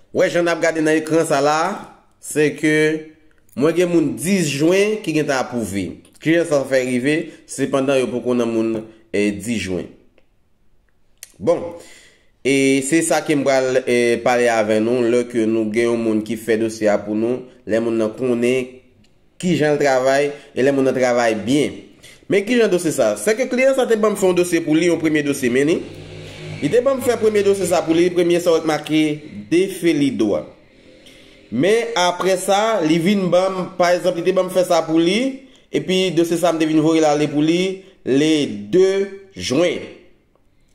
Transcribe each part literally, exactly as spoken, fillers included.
Wè, jan n ap gade nan ekran sa la, se ke mwen gen moun dis jwen ki gentan apwouve. Kijan sa fè rive? Sepandan, yo poko nan moun, eh, dis jwen. Bon, e se sa ke m pral, eh, pale avè nou, lè ke nou gen yon moun ki fè dosye a pou nou, lè moun nan konnen kijan l travay, e lè moun nan travay byen. Men kijan dosye sa? Se ke kliyan sa te ban m fè yon dosye pou li, yon premye dosye, men li. Li te ban m fè premye dosye sa pou li, premye sa w wè k make Defelido a. Men apre sa, li vin ban m, pa egzanp, li te ban m fè sa pou li, epi dosye sa m te vin voye l ale pou li le de jwen.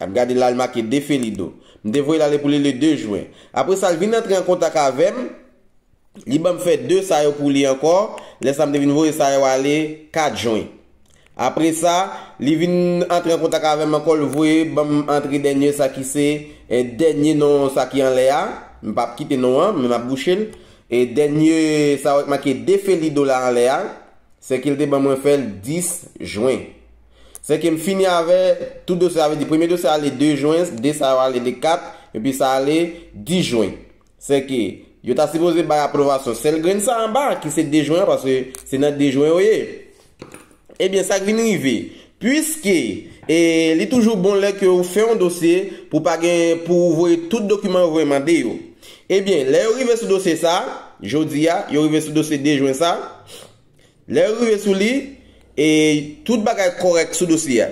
Ap gade la, l make Defelido. M te voye l ale pou li le de jwen. Apre sa, l vin antre an kontak avè m. Li ban m fè de sa yo pou li ankò. Lè sa, m te vin voye sa yo ale kat jwen. Apre sa, li vin antre an kontak avè m ankò. L voye ban m antre dènye sa ki se, eh, dènye non sa ki anlè a. M p ap kite non an, men m ap bouche l. E dènye sa yo k make Defelido la anlè a. Se ke l te ban mwen fè l dis jwen. Se ke m fini avè tout dosye, sa vle di premye dosye ale de jwen, de sa yo ale de kat, epi sa ale dis jwen. Se ke yo ta sipoze bay apwovasyon sèl grenn sa anba, ki se de jwen an, paske se nan de jwen yo ye. Ebyen, sa k vin rive, piske, e, li toujou bon lè ke ou fè yon dosye pou pa gen, pou ou voye tout dokiman yo voye mande yo. Ebyen, lè yo rive sou dosye sa, jodi a, yo rive sou dosye de jwen sa, lè yo rive sou li, e tout bagay kòrèk sou dosye a.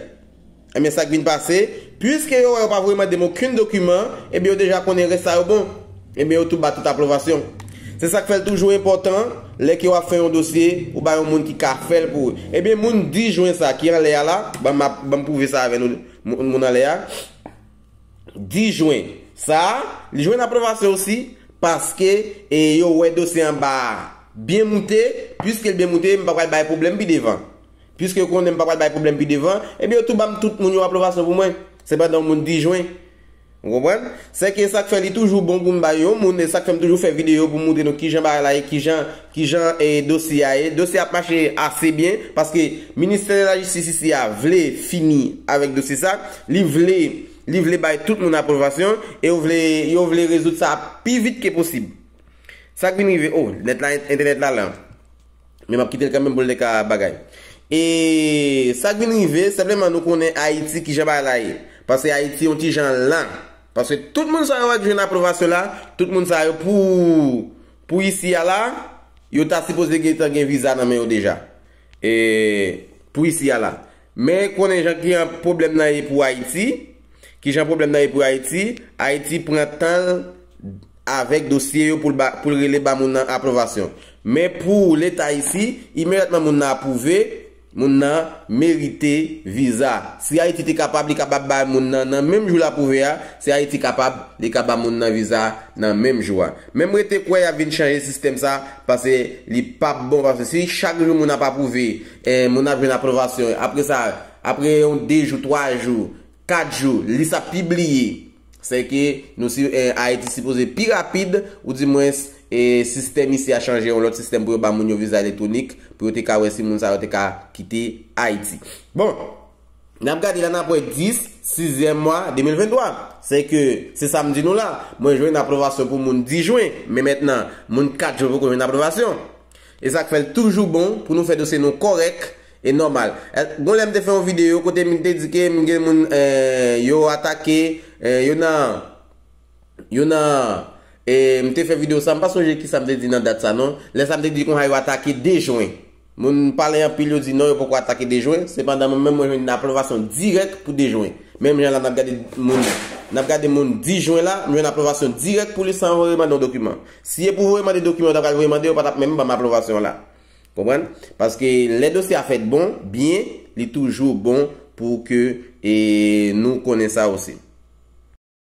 Ebyen, sa k vin pase, piske yo wè yo pa voye mande m okenn dokiman, ebyen, yo deja konnen rès sa yo bon. Ebyen, yo tou ba tout apwovasyon. Se sa k fè l toujou enpòtan, lè ke w ap fè yon dosye, ou ba yon moun ki ka fè l pou ou. Ebyen, moun dis jwen sa ki anlè a la, ban m ap, ban m pwouve sa avè nou, moun, moun anlè a. Dis jwen. Sa a, li jwenn apwovasyon osi, paske, e, yo wè dosye anba a byen moute, piske l byen moute, m pa pral bay pwoblèm pi devan. Piske yo konnen m pa pral bay pwoblèm pi devan, ebyen, yo tou ban m tout moun yo apwovasyon pou mwen. Sepandan, yon moun dis jwen. Ou konprann? Se ke sa k fè li toujou bon pou m bay yon moun, e sa k fè m toujou fè videyo pou m montre nou kijan bagay la ye, kijan, kijan, e, dosye a ye. Dosye a ap mache ase byen, paske Ministè de la Jistis isi a vle fini avèk dosye sa. Li vle, li vle bay tout moun apwovasyon, e yo vle, yo vle rezoud sa pi vit ke posib. Sa k vin rive, oh, nèt la, entènèt la lan. Men m ap kite l kanmenm pou l te ka bagay. E sa k vin rive, senpleman nou konnen Ayiti kijan bagay la ye. Paske Ayiti yon ti jan lan. Paske tout moun sa yo wè k jwenn apwovasyon la, tout moun sa yo pou, pou isi a la, yo ta sipoze gentan gen viza nan men yo deja. E pou isi a la. Men konnen jan ki an pwoblèm nan ye pou Ayiti, kijan pwoblèm nan ye pou Ayiti, Ayiti pran tan l avèk dosye yo pou l ba, pou l rele ba moun nan apwovasyon. Men pou Leta isi, imedyatman moun nan apwouve, moun nan merite viza. Si Ayiti te kapab, li kapab bay moun nan nan menm jou l apwouve a. Si Ayiti kapab, li ka ba moun nan viza nan menm jou a. Men m rete kwè y ap vin chanje sistèm sa, paske li p ap bon, paske si chak jou moun ap apwouve, eh, moun ap jwenn apwovasyon, apre sa, apre yon de jou, twa jou, kat jou, lis ap pibliye. Se ke nou si, eh, Ayiti sipoze pi rapid, oudimwens, eh, sistèm isi a chanje yon lòt sistèm pou yo ba moun yo viza elektwonik, pou yo te ka wè si moun sa yo te ka kite Ayiti. Bon, n ap gade la, n ap wè dis, sizyèm mwa de mil venntwa. Se ke, se sa m di nou la, mwen jwenn apwovasyon pou moun dis jwen, men mentnan, moun kat jwen poko jwenn apwovasyon. E sa k fè l toujou bon pou nou fè dosye nou kòrèk e nòmal. Eh, gon lè m te fè yon videyo kote m te di ke m gen moun, eh, yo atake, eh, yo nan, yo nan, eh, m te fè videyo sa, m pa sonje kisa m te di nan dat sa non. Lè sa m te di konsa yo atake de jwen. Moun pale anpil, yo di non, yo poko atake de jwen. Sepandan, mwen menm, mwen jwenn apwovasyon dirèk pou de jwen. Menm jan la, n ap gade moun, n ap gade moun dis jwen la, m jwenn apwovasyon dirèk pou li san voye mande yon dokiman. Si e pou voye mande dokiman, yo ta pral voye mande, yo pa t ap menm ban m apwovasyon la. Konprann? Paske lè dosye a fèt bon, byen, li toujou bon pou ke, e, nou konnen sa osi.